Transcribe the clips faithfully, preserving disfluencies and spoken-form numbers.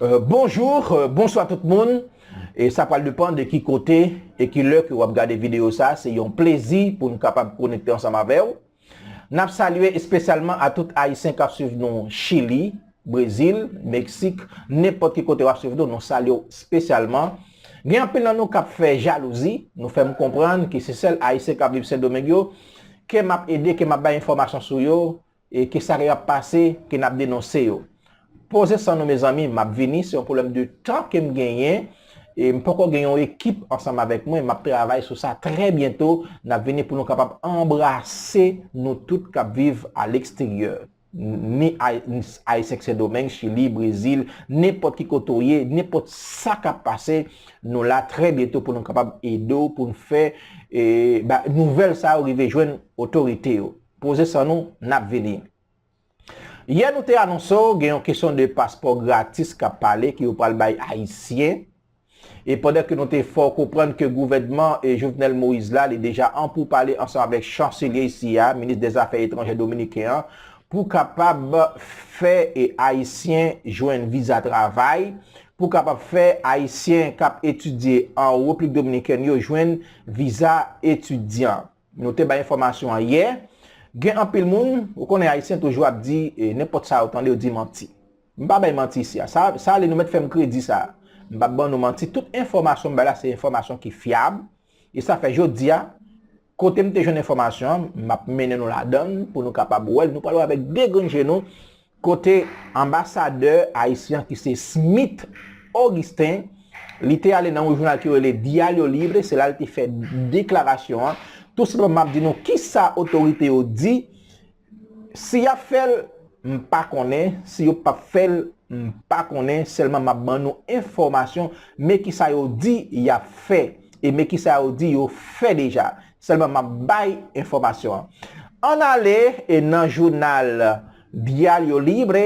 Euh, bonjou, euh, bonswa tout moun. E sa pral depann de ki kote e ki lè ke w ap gade videyo sa. Se yon plezi pou n kapab konekte ansanm avè w. N ap salye espesyalman a tout Ayisyen k ap swiv nou Chili, Brezil, Meksik, nenpòt ki kote w ap swiv nou, nou salye w espesyalman. Gen anpil nan nou k ap fè jalouzi, nou fè m konprann ke se sèl Ayisyen k ap viv Sendomeng yo ke m ap ede, ke m ap bay enfòmasyon sou yo, e ke sa k ap pase, ke n ap denonse yo. Poze san nou, mezanmi, m ap vini, se yon pwoblèm de tan ke m genyen, e m poko gen yon ekip ansanm avèk mwen, m ap travay sou sa trè byento, n ap vini pou nou kapab anbrase nou tout k ap viv a leksteryè. Ni Ay-, Ayisyen k Sendomeng, Chili, Brezil, nenpòt ki kote w ye, nenpòt sa k ap pase, nou la trè byento pou nou kapab ede w, pou n fè, e, ba, nouvèl sa yo rive jwenn otorite yo. Poze san nou, n ap vini. Yè nou te anonse w gen yon kesyon de paspò gratis k ap pale ke yo pral bay Ayisyen. E pandan ke nou te fè w konprann ke gouvènman, e, Jovenel Moïse la, li deja an poupale ansanm avèk chanselye isi a, minis dèzafè etranjè dominiken an, pou kapab fè, e, Ayisyen jwenn viza travay, pou kapab fè Ayisyen k ap etidye an Repiblik Dominikèn yo jwenn viza etidyan. Nou te bay enfòmasyon an yè. Gen anpil moun, ou konnen Ayisyen toujou ap di, e, nenpòt sa yo tande, yo di manti. M pa bay manti isi a. Sa, sa ale nou mèt fè m kredi sa. M p ap ban nou manti. Tout enfòmasyon m bay la, se enfòmasyon ki fyab. E sa fè jodi a, kote m te jwenn enfòmasyon an, m ap mennen nou ladan l pou nou kapab wè l. Nou pral wè avèk de grenn je nou kote anbasadè ayisyen ki se Smith Augustin, li te ale nan yon jounal ki rele Diario Libre, se la l te fè deklarasyon an. Tou senpleman, m ap di nou kisa otorite yo di. Si y ap fè l, m pa konnen. Si yo p ap fè l, m pa konnen. Sèlman m ap ban nou enfòmasyon, men kisa yo di y ap fè, e men kisa yo di yo fè deja. Sèlman m ap bay enfòmasyon an. Ann ale, e, nan jounal Diario Libre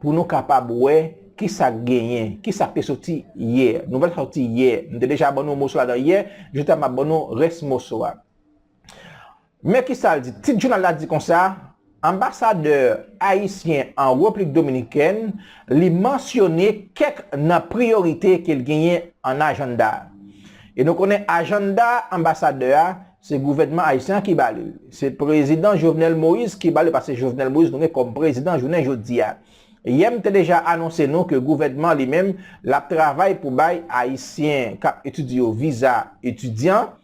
pou nou kapab wè kisa k genyen, kisa k te soti yè. Nouvèl sa soti yè. M te deja ban nou moso ladan yè, jodi a m ap ban nou rès moso a. Men kisa l di. Tit jounal la di konsa, anbasadè ayisyen an Repiblik Dominikèn, li mansyone kèk nan priyorite ke l genyen an ajanda. E nou konnen ajanda anbasadè a, se gouvènman ayisyen an ki ba li. Se prezidan Jovenel Moïse ki ba li, paske Jovenel Moïse nonmen kòm prezidan jounen jodi a. Yè m te deja anonse nou ke gouvènman li menm, l ap travay pou bay ayisyen k ap etidye yo viza etidyan,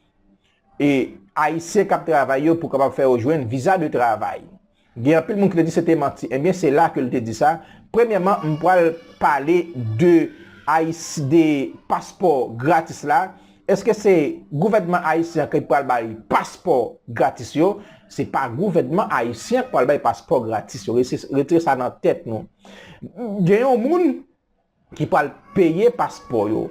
e ayisyen k ap travay yo pou kapab fè yo jwenn viza de travay. Gen anpil moun ki te di se te manti. Ebyen, se la ke l te di sa. Premyèman, m pral pale de Ayis-, de paspò gratis la. Èske se gouvènman ayisyen ki pral bay paspò gratis yo? Se pa gouvènman ayisyen k pral bay paspò gratis yo. Rese-, retire sa nan tèt nou. Gen yon moun ki pral peye paspò yo,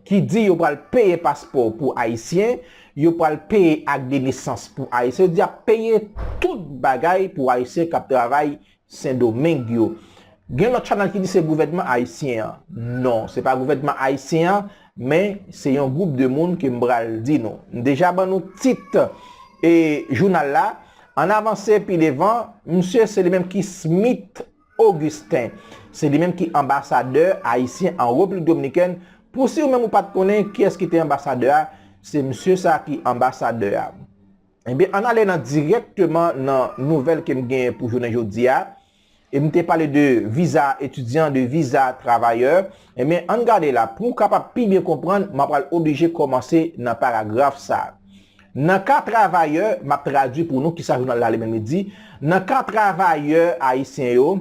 ki di yo pral peye paspò pou ayisyen, yo pral peye ak de nesans pou ayisyen, yo di y ap peye tout bagay pou ayisyen k ap travay Sendomeng yo. Gen lòt chanèl ki di se gouvènman ayisyen an. Non, se pa gouvènman ayisyen an, men se yon gwoup de moun ke m pral di nou. M deja ban nou tit, e, jounal la. Ann avanse pi devan, misye se li menm ki Smith Augustin. Se li menm ki anbasadè ayisyen an Repiblik Dominikèn. Pou si ou menm ou pa t konnen kiyès ki te anbasadè a, se misye sa ki anbasadè a. Ebyen, ann ale nan dirèkteman nan nouvèl ke m genyen pou jounen jodi a. E m te pale de viza etidyan, de viza travayè. Ebyen, ann gade la, pou w kapab pi byen konprann, m ap pral oblije kòmanse nan paragraf sa a. Nan ka travayè, m ap tradui pou nou kisa jounal la li menm li di. Nan ka travayè ayisyen yo,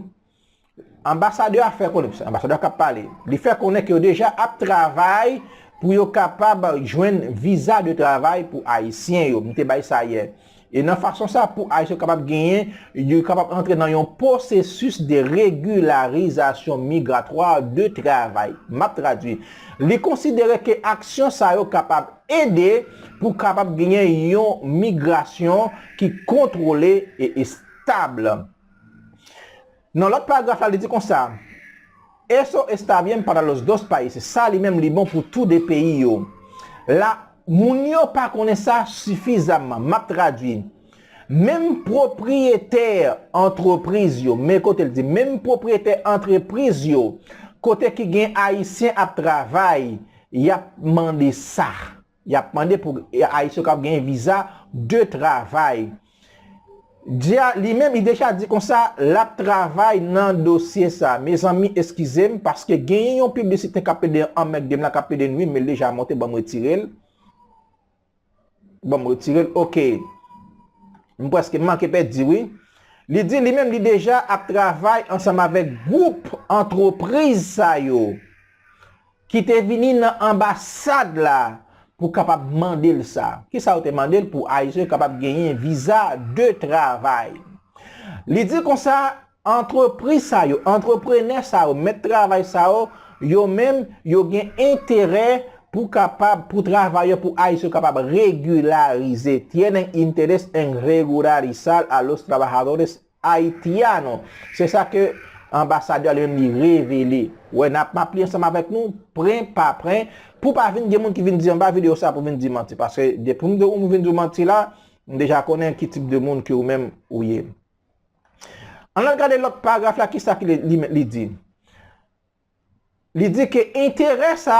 anbasadè a fè konnen, se anbasadè a k ap pale, li fè konnen ke yo deja ap travay pou yo kapab jwenn viza de travay pou ayisyen yo. M te bay sa yè. E nan fason sa, pou ayisyen yo kapab genyen, yo kapab antre nan yon pwosesis de regilarizasyon migratwa de travay. M ap tradui. Li konsidere ke aksyon sa yo kapab ede pou kapab genyen yon migrasyon ki kontwole e estab. Nan lòt paragraf la, li di konsa, "Eso está bien para los dos países." Sa li menm li bon pou tou de peyi yo. La, moun yo pa konnen sa sifizamman. M ap tradui. Menm pwopriyetè antrepriz yo, men kote l di, menm pwopriyetè antrepriz yo, kote ki gen Ayisyen ap travay, y ap mande sa. Y ap mande pou Ayisyen yo kab gen viza de travay. Dia, li menm, li deja di konsa, l ap travay nan dosye sa. Mezanmi, eskize m, paske genyen yon piblisite k ap pede anmègde m la, k ap pede nwi m, men l deja monte, ban m retire l. Ban m retire l, oke. M prèske manke pèdi, wi. Li di li menm, li deja ap travay ansanm avèk gwoup antrepriz sa yo ki te vini nan anbasad la pou kapab mande l sa. Kisa yo te mande l? Pou Ayisyen yo kapab genyen viza de travay. Li di konsa, antrepriz sa yo, antreprenè sa yo, mèt travay sa yo, yo menm, yo gen enterè pou kapab, pou travay yo, pou Ayisyen yo kapab regilarize. Tienen interés en regularizar a los trabajadores haitianos. Se sa ke anbasadè a li menm li revele. Wè, n ap, m ap li ansanm avèk nou, pwen pa pwen, pou pa vin gen moun ki vin di anba videyo sa pou vin di manti. Paske depi m di w vin di w manti la, m deja konnen ki tip de moun ke ou menm ou ye. Ann al gade lòt paragraf la, kisa ki li, li, li di. Li di ke enterè sa,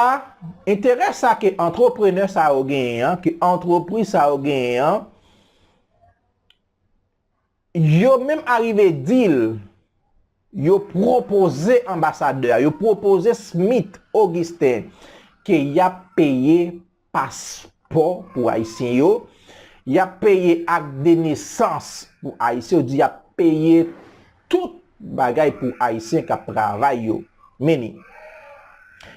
enterè sa ke antreprenè sa yo genyen an, ke antrepriz sa yo genyen an, yo menm arive di l, yo pwopoze anbasadè a, yo pwopoze Smith Augustin ke y ap peye paspò pou Ayisyen yo, y ap peye ak de nesans pou Ayisyen yo, di y ap peye tout bagay pou Ayisyen k ap travay yo. Meni.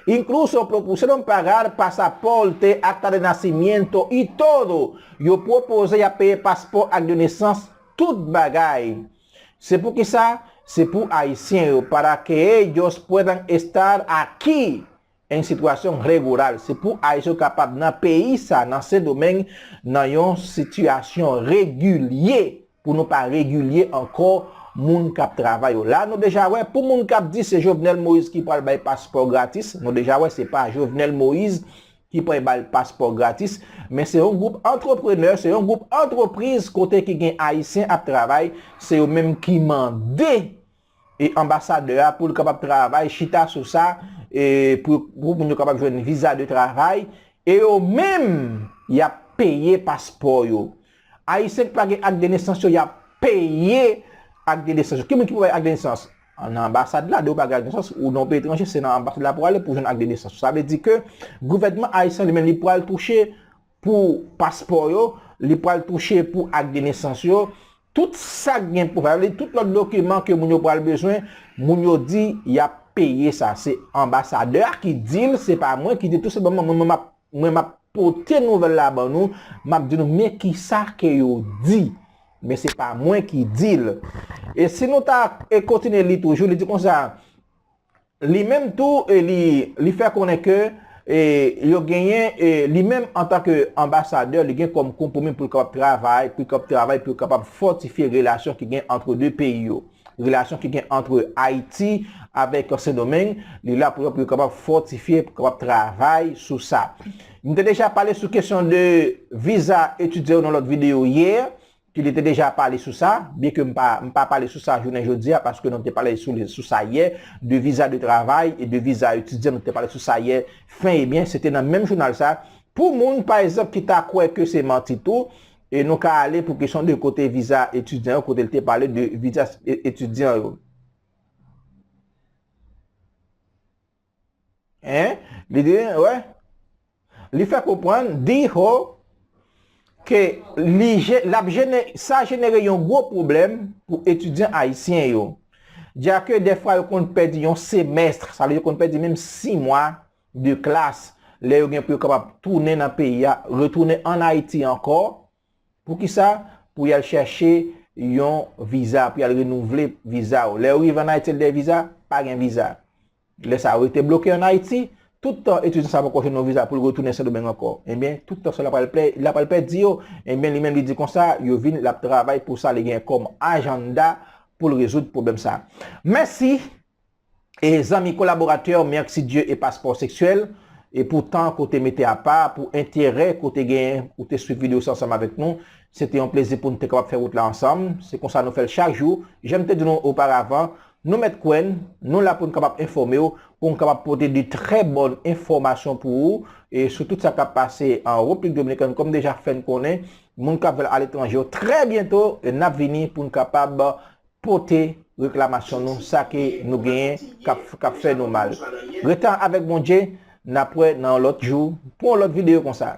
Incluso propusieron pagar pasaporte, acta de nacimiento y todo. Yo pwopoze y ap peye paspò ak de nesans, tout bagay. Se pou kisa? Se pou Ayisyen yo, para que ellos puedan estar aquí en situación regular. Se pou Ayisyen yo kapab nan peyi sa, nan Sendomeng, nan yon sitiyasyon regilye, pou nou pa regilye ankò moun k ap travay yo. La, nou deja wè, pou moun k ap di se Jovenel Moïse ki pral bay paspò gratis, nou deja wè se pa Jovenel Moïse ki pral bay paspò gratis, men se yon gwoup antreprenè, se yon gwoup antrepriz kote ki gen Ayisyen ap travay, se yo menm ki mande e anbasadè a pou l kapab travay, chita sou sa, e pou, pou moun yo kapab jwenn viza de travay, e yo menm, y ap peye paspò yo. Ayisyen ki pa gen ak de nesans yo, y ap peye ak de nesans yo. Ki moun ki pou bay ak de nesans? Nan anbasad la, depi w pa gen ak de nesans, ou nan yon peyi etranje, se nan anbasad la pou w ale pou w jwenn ak de nesans. Sa vle di ke gouvènman ayisyen li menm li pral touche pou paspò yo, li pral touche pou ak de nesans yo. Tout sa k gen pou fè, sa vle di tout lòt dokiman ke moun yo pral bezwen, moun yo di y ap peye sa. Se anbasadè a ki di l, se pa mwen ki di l. Tou senpleman, mwen, mwen, m ap, mwen, m ap pote nouvèl la ban nou, m ap di nou, men kisa ke yo di. Men se pa mwen ki di l. E si nou ta, e, kontinye li toujou, li di konsa, li menm tou, e, li, li fè konnen ke, e, yo genyen, e, li menm antanke anbasadè, li gen kòm konpwomi pou l kapab travay, pou l kapab travay, pou l kapab fòtifye relasyon ki gen ant de peyi yo. Relasyon ki gen ant Ayiti avèk Sendomeng, li la pou, pou yo kapab fòtifye, pou kapab travay sou sa. M te deja pale sou kesyon de viza etidyan yo nan lòt videyo yè, ke li te deja pale sou sa, byen ke m pa, m pa pale sou sa jounen jodi a, paske nou te pale sou, sou sa yè, de viza de travay e de viza etidyan, nou te pale sou sa yè, fen e byen, se te nan menm jounal sa. Pou moun, pa egzanp, ki ta kwè ke se manti tou, e nou ka ale pou kesyon de kote viza etidyan yo, kote l te pale de viza e-, etidyan yo. Hein? Li di, wè. Li fè konprann, dijo, ke li je-, l ap jene-, sa jenere yon gwo pwoblèm pou etidyan ayisyen yo. Dja ke dèfwa yo konn pèdi yon semèst, sa vle di yo konn pèdi menm sis mwa de klas, lè yo gen pou yo kapab tounen nan peyi a, retounen ann Ayiti ankò. Poukisa? Pou y al chèche yon viza, pou y al renouvle viza yo. Lè yo rive ann Ayiti, l de viza, pa gen viza. Lè sa yo rete bloke ann Ayiti, tout tan etidyan sa poko jwenn yon viza pou l retounen Sendomeng ankò. Ebyen, tout tan sa l ap pral pè-, l ap pral pèdi yo. Ebyen, li menm li di konsa, yo vin, l ap travay pou sa, li gen kòm ajanda pou l rezoud pwoblèm sa. Mèsi. E zanmi kolaboratè, Mercdieu e Paspò Seksyèl, e pou tan ke w te mete apa, pou enterè ke w te genyen, ou te swiv videyo sa ansanm avèk nou. Se te yon plezi pou nou te kapab fè wout la ansanm. Se konsa nou fè l chak jou. Jan m te di nou oparavan, Nou mèt kwè n, nou la pou n kapab enfòme w, pou n kapab pote de trè bòn enfòmasyon pou ou, e sou tout sa k ap pase an Repiblik Dominikèn, kòm deja fè n konnen, moun k ap viv aletranje yo, trè byento, n ap vini pou n kapab pote reklamasyon nou, sa ke nou genyen k ap, k ap fè nou mal. Rete avèk Bondye, n ap wè nan yon lòt jou, pou yon lòt videyo konsa.